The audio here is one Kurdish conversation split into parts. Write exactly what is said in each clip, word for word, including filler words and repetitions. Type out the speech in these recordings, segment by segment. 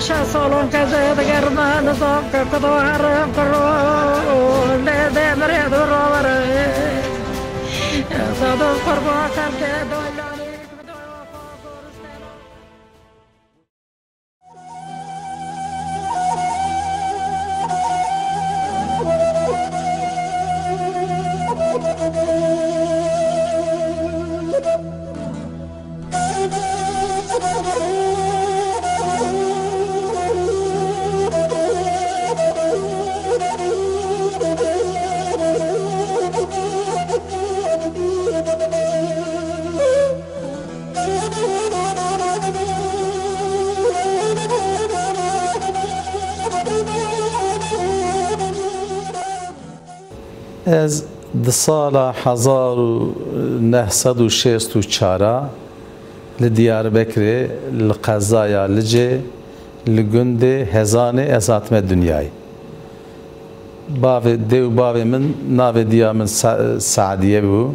Şeş salon keze digerme nizam ke kudo herim kiro, lê dê mirê du rovere. Zadon qurba kevke dolanî. Ez di sala hezar û neh sed û şêst û çar a li Diyarbekirê, li qezaya Licê, li gundê Hezanê ez hatime dinyayê. Bavê, dê û bavê min, navê diya min Sa-, Sadiye bû.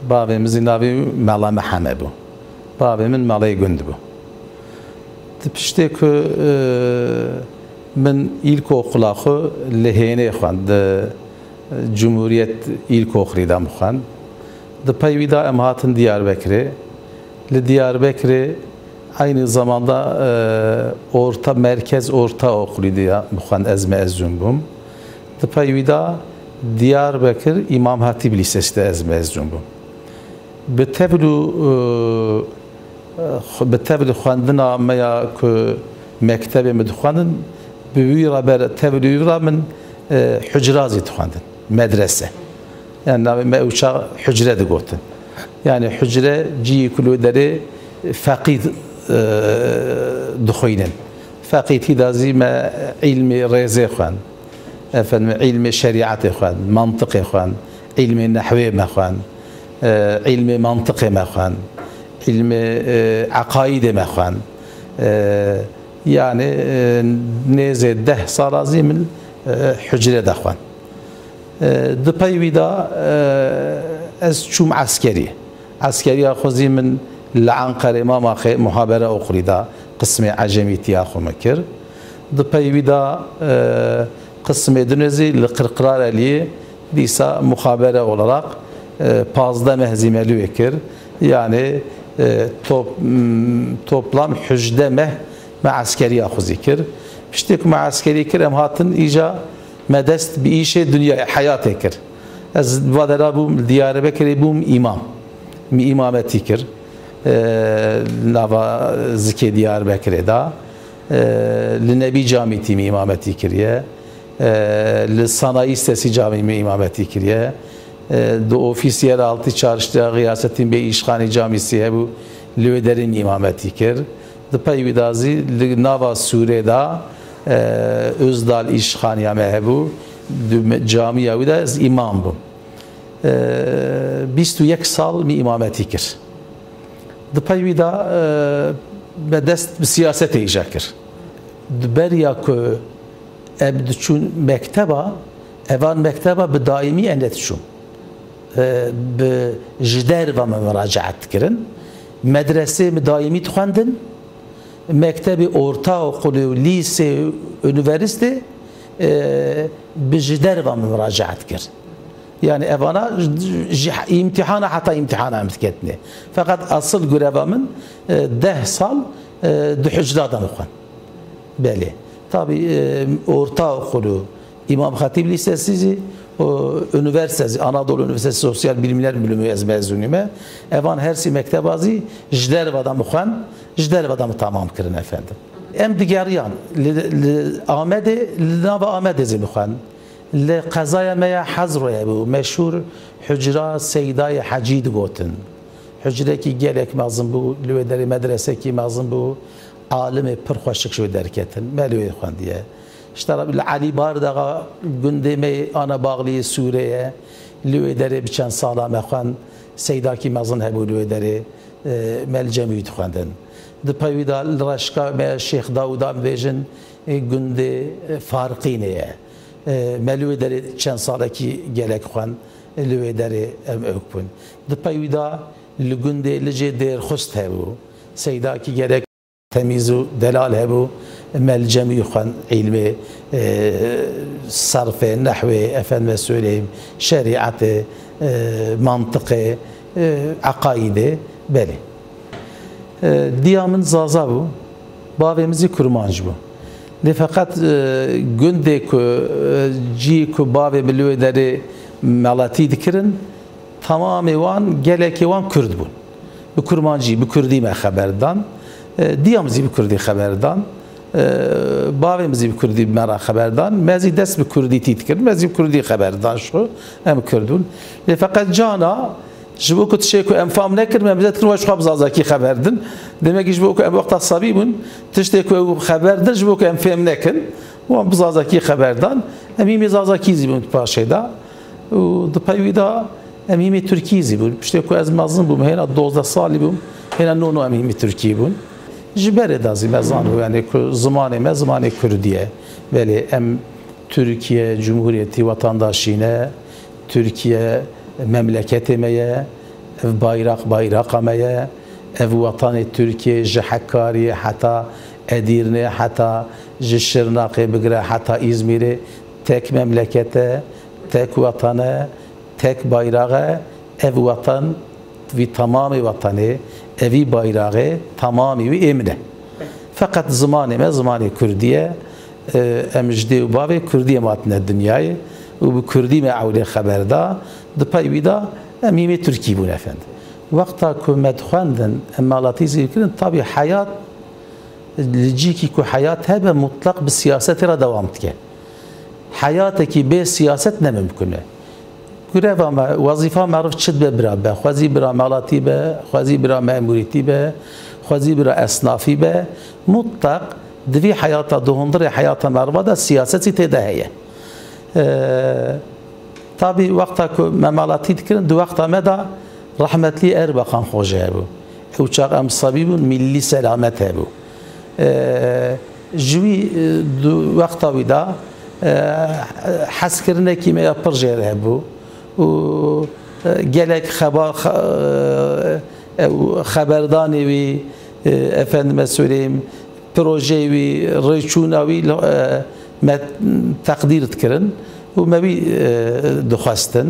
Bavê min zî navê wî Mela Meheme bû. Bavê min meleyê gund bû. Di piştê ku, e, min îlkokula xwe li Hênê xwend, di Cumhuriyet İlkokulu de min xwend. Di pey wî de em hatin Diyarbekirê. Li Diyarbekirê eynî zamanda, e, orta, merkez orta okulî de min xwend, ez mezûn bûm. Di pey wî de Diyarbekir İmam Hatip Lisesi de ez mezûn bûm. Bi tevlû, e, xwe-, bi tevlû xwendina me ya ku mektebê min dixwendin, bi wî re ber tevlû wî re min, e, hucra zî dixwendin, medrese. Yani navê me ew çax hucre digotin. Yani hucre cihî ku li wê derê feqî, e, dixwînin. Feqîtî de zî me îlmê rêzê xwend. Efendim, îlmê şerîetê xwend, mantiqê xwend, îlmê nehwê me xwend, e, îlmê mantiqê me xwend, îlmê, e, eqaîdê me xwend. E, yani, e, nêzê deh sala zî min, e, hucre de xwend. E, di pey wî de, e, ez çûm eskerî. Eskeriya xwe zî min li Enqerê Mamaxê muhabere okulî de qismê ecemîtiya xwe min kir. Di pey wî de, e, qismê din zî li Qirqirareliyê dîsa muhabere olarak, e, pazdeh meh zî me li wê kir. Yani, e, top-, m, toplam hejdeh meh me eskeriya xwe zî kir. Piştî ku me eskerî kir, em hatin îca me dest bi îşê dinyayê, heyatê kir. Ez va dera bûm, li Diyarbekirê bûm îmam. Min îmametî kir. E, nava zikê Diyarbekirê de. E, li Nebî Camîtî min îmametî kiriye. E, li Sanayi Sitesi Camî min îmametî kiriye. E, di ofîs yeraltî çarşiya Xiyasettin Bey Îşxanî Camîsî hebû, li wê derê min îmametî kir. Di pey wî de zî li nava Sûrê de, e, Özdal Îşxaniya me hebû, di me-, camiya wî de ez îmam bûm. E, bîst û yek sal min îmametî kir. Di pey wî de, e, me dest bi siyasetê îja kir. Di beriya ku em diçûn mekteba, evan mekteba bi daîmî em nediçûn. E, bi, ji derve me muracaet dikirin. Medresê me daîmî dixwendin. Mektebê ortaokulê û lîsê û unîversîtê, e, bi ji derve me muracaet kir. Yani evana ji îmtihana heta îmtihana em diketinê. Feqet asıl gureva min, e, deh sal, e, di hucra de min xwend. Belê. Tabii, e, ortaokulu, İmam Hatip Lisesi zî, o, üniversite zî, Anadolu Üniversitesi Sosyal Bilimler Bölümü ez mezunî me. Evan her sî mekteba zî ji derve de min xwend, ji derve de min tamam kirin efendim. Em digeriyan li, li Amedê, li nava Amedê zî min xwend. Li qezaya me ya Hezroyê bû, meşhûr hucra Seydayê Hecî digotin. Hucrekî gelek mezin bû, li wê derê medresekî mezin bû, alimê pir xweşik ji wê derketin. Me li wê xwendiye. Ji tera li Elî Bardaxa gundê me ana Baxliyê Sûrê ye. Li wê derê bi çend sala me xwend. Seydakî mezin hebû li wê derê, e, me li cem wî dixwendin. Di pey wî de li Reşka me Şêx Dawûda em bêjin, e, gundê, e, Farqînê ye. E, me li wê derê çend salekî gelek xwend, e, li wê derê em ewk bûn. Di pey wî de li gundê Licê Dêrxust hebû. Seydakî gelek temîz û delal hebû. Melcemî xwend, îlmê, e, serfê, nehwê, efendime söyleyeyim, şerîetê, e, mantiqê, e, eqaîdê, belê. E, diya min Zaza bû, bavê min zî Kurmanc bû. Lê feqet, e, gundê ku, e, cî ku bavê min li wê derê meletî dikirin, Tamamê wan, gelekê wan Kurd bûn. Bi Kurmancî, bi Kurdî me xeber dan. E, diya min zî bi Kurdî xeber dan. E, bavê min zî bi Kurdî me re xeber dan. Me zî dest bi Kurdîtî dikir. Me zî bi Kurdî xeber dan ji xwe. Em Kurd bûn. Lê feqet cana ji bo ku tiştê ku em fam nekirin, em zêdetir we ji xwe bi Zazakî xeber din. Demek ji bo ku em wexta sebî bûn, tiştê ku ew xeber din ji bo ku em fêm nekin, wan bi Zazakî xeber dan. Em hîmê Zazakî zî bûn di paşê de. Û di pey wî de em hîmî Tirkî zî bûn. Piştê ku ez mezin bûm, hêna dozdeh salî bûm, hêna no no em hîmî Tirkî bûn. Ji berê de zî me zanibû, yanî ku zimanê me zimanê Kurdî ye. Belê em Tirkiye Cumhuriyetî wetandaşî ne, Tirkiye memleketê me ye, ev bayraq bayraqa me ye, ev wetanê Tirkiye ji Hekariyê heta Edîrnê, heta ji Şirnaqê bigire heta Îzmîrê tek memleket e, tek wetan e, tek bayraq e. Ev wetan, vî tamamê wetanê, evî bayraqê tamamî wî ê min e. Feqet zimanê me, zimanê Kurdî ye. E, em ji dê û bavê Kurdî em hatine dinyayê û bi Kurdî me ewlê xeber da. Di pey wî de em hîmê Tirkî bûn efendi. Wexta ku me dixwendin, em malatî zî kirin, tabî heyat Li cîkî ku heyat hebe, mutlaq bi siyasetê re dewam dike. Heyatekî bê siyaset ne mimkun e. Greva me, wezîfa meriv çi dibe bira be, xwezî bira melatî be, xwezî bira memûrîtî be, xwezî bira esnafî be, mutlaq di vî heyata, di hundirê heyata meriva de siyasetî tê de heye. Eee, Tabî wexta ku me malatî dikirin, di wexta me de rehmetlî Erbakan Xoce hebû. Ew çax em sebî bûn, Millî Selamet hebû. E, ji wî, e, di wexta wî de, e, hezkirinekî me ya pir jêr hebû û, e, gelek xeba-, xe-, e, ew xeberdanê wî, e, efendime söyleyeyim, projeyê wî, rêçûna wî, e, me teqdîr dikirin û me wî, e, dixwestin.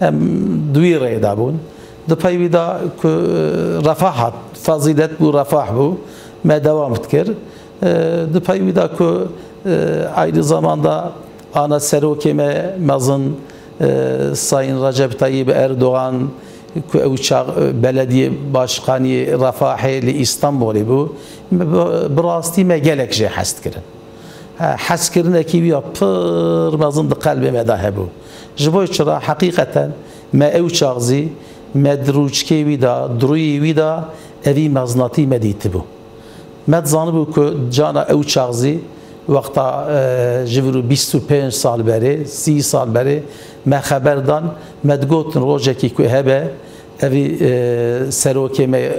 Em di wî rêyê de bûn. Di pey wî de ku, e, refah hat, fezîlet bû, refah bû, me dewam dikir. E, di pey wî de ku, e, aynî zamanda ana serokê me mezin, e, Sayın Recep Tayyip Erdoğan, ku ew çax, e, belediyê başkaniyê Refahê li Îstanbulê bû, bi, bi rastî me gelek jê hez dikirin. Ha, hezkirinekî wî ya pir mezin di qelbê me de hebû. Ji bo çira heqîqeten me ew çax zî me di rûçkê wî de, di rûyê wî de evî mezinatî me dîtibû. Me dizanibû ku cana ew çax zî wexta, e, ji vir û bîst û pênc sal berê, sî sal berê me xeber dan, me digotin rojekî ku hebe, evî, e, serokê me, e,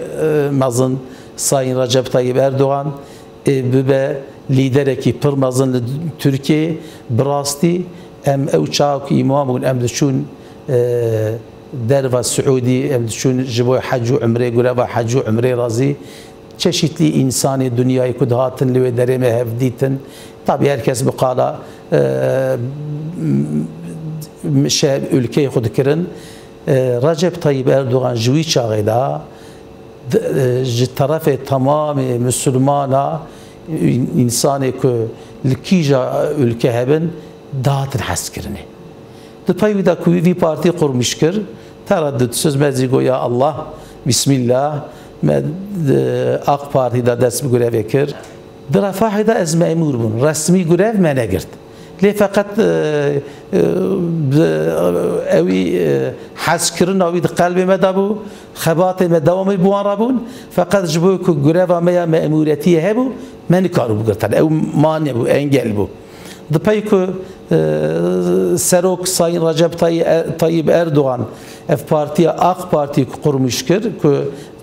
mezin Sayın Recep Tayyip Erdoğan, e, bibe lîderekî pir mezin li Tirkiyeyê. Bi rastî em ew çax ku îmam bûn, em diçûn, e, derva Siûdî, em diçûn ji bo hec û umrê, gureva hec û umrê re zî çeşîtlî însanê dinyayê ku dihatin li wê derê me hev dîtin. Tabî her kes bi qala, e, m-, şe-, ülkeyê xwe dikirin. E, Recep Tayyip Erdogan ji wî çaxê de, d-, e, ji terefê temamê misilmana, însanê ku li kîja ülke hebin, dihatin hezkirinê. Di pey wî de ku wî vî partî qurmîş kir, tereddut siz me zî got, ya Allah, bismillah, me di AK Partî de dest bi grevê kir. Di Refahê de ez memûr bûm, resmî grev me negirt. Lê feqet, e, e, bi, ewî, e, hezkirina wî di qelbê me de bû, xebatê me dewamê bi wan re bûn. Feqet ji bo ku greva me ya memûretiyê hebû, me nikaribû girtin. Ew mane bû, engel bû. Di pey ku, e, Serok Sayın Recep Tay-, Tayyip Erdogan ev partiya AK Partî ku qurmîş kir, ku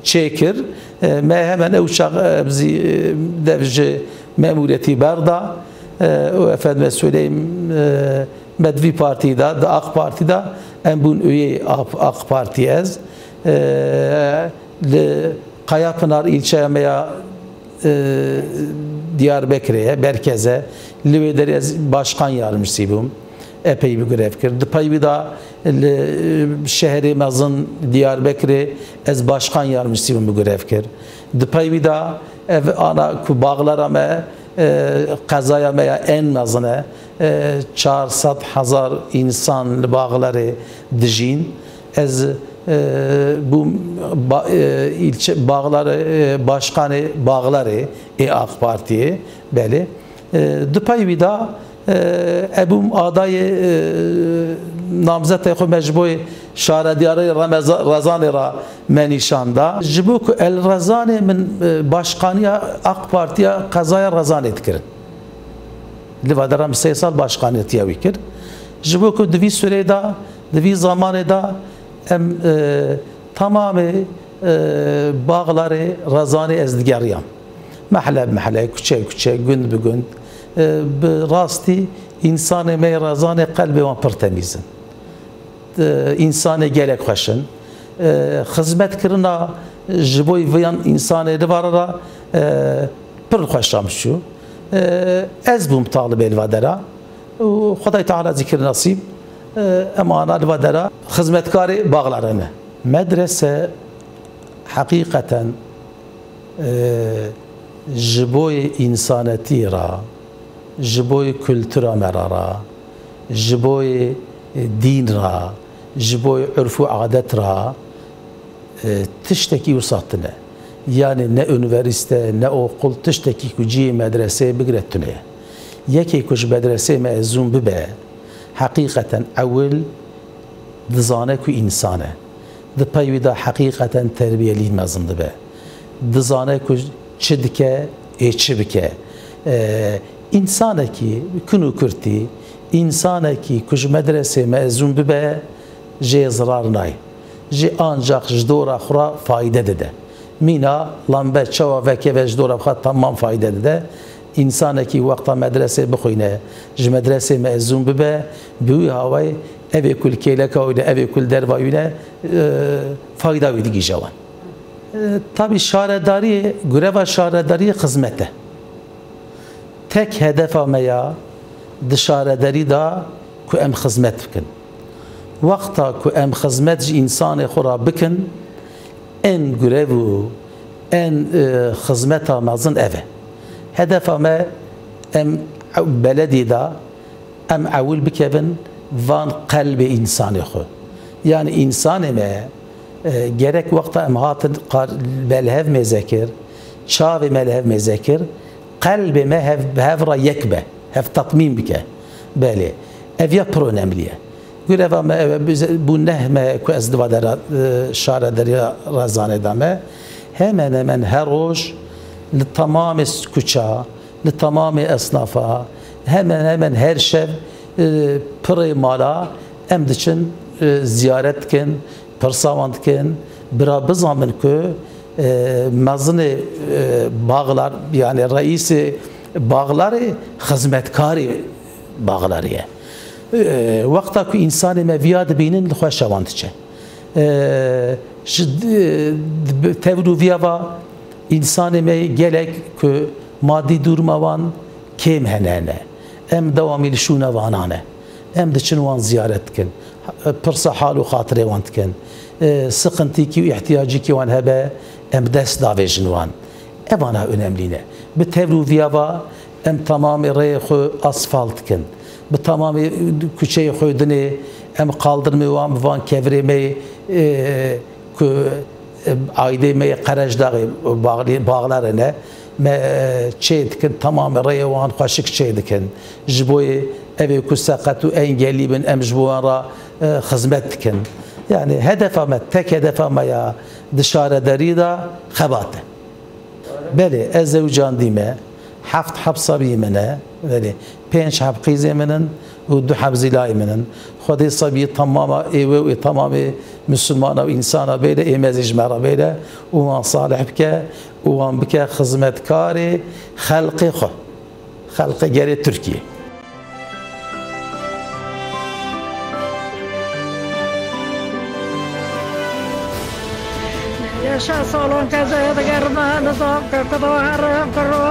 çêkir, e, me hemen ew çax, e, em zî, e, dev ji memûretî berda, e, û efendime söyleyeyim, e, me di vî partî de, di AK Partî de em bûn üyeyê AK, AK Partî ez. E, li Kayapınar ilçeya me ya, e, Diyarbekirê ye, merkez e. Li wê derê ez başkan yardımcısı bûm. Epey bi grev kir. Di pey wî de li, e, şehrê mezin Diyarbekirê ez başkan yardımcısı bûm, bi grev kir. Di pey wî de ev ana ku Bağlara me, e, qezaya me ya en mezin e, e, çar sed hezar însan li Bağlarê dijîn. Ez, e, bûm ba-, e, îlçe, Bağlarê, e, başkanê Bağlarê ê AK Partiyê, belê. E, di pey wî de, e, ebûm adayê, e, namzetê xwe me ji bo şarediyarê Remeza-, Rezanê re me nîşan da. Ji bo ku el Rezanê min, e, başkaniya AK Partiya qezaya Rezanê dikirin. Li va de re min sê sal başkaniyetiya wî kir. Ji bo ku di vî surê de, di vî zamanê de em, e, tamamê, e, Bağlarê Rezanê ez digeriyam. Mehle bi mehle, kuçe bi kuçe, gund bi gund. E, bi rastî însanê me yê Rezanê qelbê wan pir temîz in. E, însanê gelek xweş in. E, xizmetkirina ji bo viyan însanê li va re re, e, pir xweş ra min çû. E, ez bûm talibê li va de re. Û Xwedayê Teala zî kir nesîb, e, em ana li va de re xizmetkarê Bağlarê ne. Medrese heqîqeten, e, ji bo însanetî re, ji bo kultura me re re, ji bo dîn re, ji bo urf û adet re, e, tiştekî wisa tune. Yanî ne unîversîte, ne oqul, tiştekî ku cihê medreseyê bigire tune ye. Yekê ku ji medreseyê mezûn bibe, heqîqeten ewil dizane ku însan e. Di pey wî de heqîqeten terbiyelî mezin dibe. Dizane ku çi dike, ê çi bike. E, însanekî kin û kurtî, însanekî ku ji medresê mezûn bibe, jê zirar nayê. Jê ancaq ji dora xwe re fayde dide. Mîna lambe çawa vekeve ji dora xwe tamam fayde dide. Însanekî wexta medresê bixwîne, ji medresê mezûn bibe, bi wî hawayê evê ku li kêleka wî ne, evê ku li derva wî ne, e, fayda wî digihîje wan. E, tabî şaredariyê, greva şaredariyê xizmet e. Tek hedefa me ya di şaredarî de ku em xizmet bikin. Wexta ku em xizmet ji însanê xwe re bikin, en grev û en, e, xizmeta mezin ev e. Hedefa me, em ew belediyê de em ewil bikevin van qelbê însanê xwe. Yanî însanê me, e, gerek wexta em hatin qar-, me li hev mêze kir, çavê me li hev mêze kir, qelbê me hev, bi hev re yek be, hev tetmîn bike. Belê, ev ya pir önemli ye. Greva me ev e, bize, bû neh me ku ez di va de re, e, şaredariya Rezanê de me. Hemen hemen her roj li temamê s-, kuça, li temamê esnafa, hemen hemen her şev, e, pirê mala em diçin, e, ziyaret dikin, pirsa wan dikin, bira bizanin ku, e, mezinê, e, Bağlar, yani reîsê Bağlarê xizmetkarê Bağlarê ye. E, wexta ku însanê me viya dibînin, li xweşa wan diçe. E, ji, di, di, tevr û viya va însanê me gelek ku madî dûrma wan kêm hene hene. Em dewamî li şûna vanan e. Em diçin wan ziyaret dikin. Pirsa hal û xatirê wan dikin. E, siqintîkî û îhtiyacîkî wan hebe, em dest davêjin wan. Evana önemlî ne. Bi tevr û viya va em tamamê rêyê xwe asfalt dikin. Bi tamamê kuçeyê xwe dinê em qaldirmê wan bi van kevirê me, e, ku, e, aîdê me yê Qerejdaxê, Bağlî-, Bağlarê ne, me, e, çê dikin, tamamê rêyê wan xweşik çê dikin. Ji bo yê evê ku seqet û engelî bin, em ji bo wan re, e, xizmet dikin. Yani hedefa me, tek hedefa me ya di şaredarî de xebat e. Belê, ez zewicandî me, heft heb sebî min e, belê, pênc heb qîzê min in û du heb zîlayê min in. Xwedê sebî temama ê we û ê temamê misilmana û însana bêle, ê me zî ji me re bêle û wan salih bike û wan bike xizmetkarê xelqê xwe, xelqê gerê Tirkiyê. Yaşa salon keze digerme nizam kir, ku do herim kiro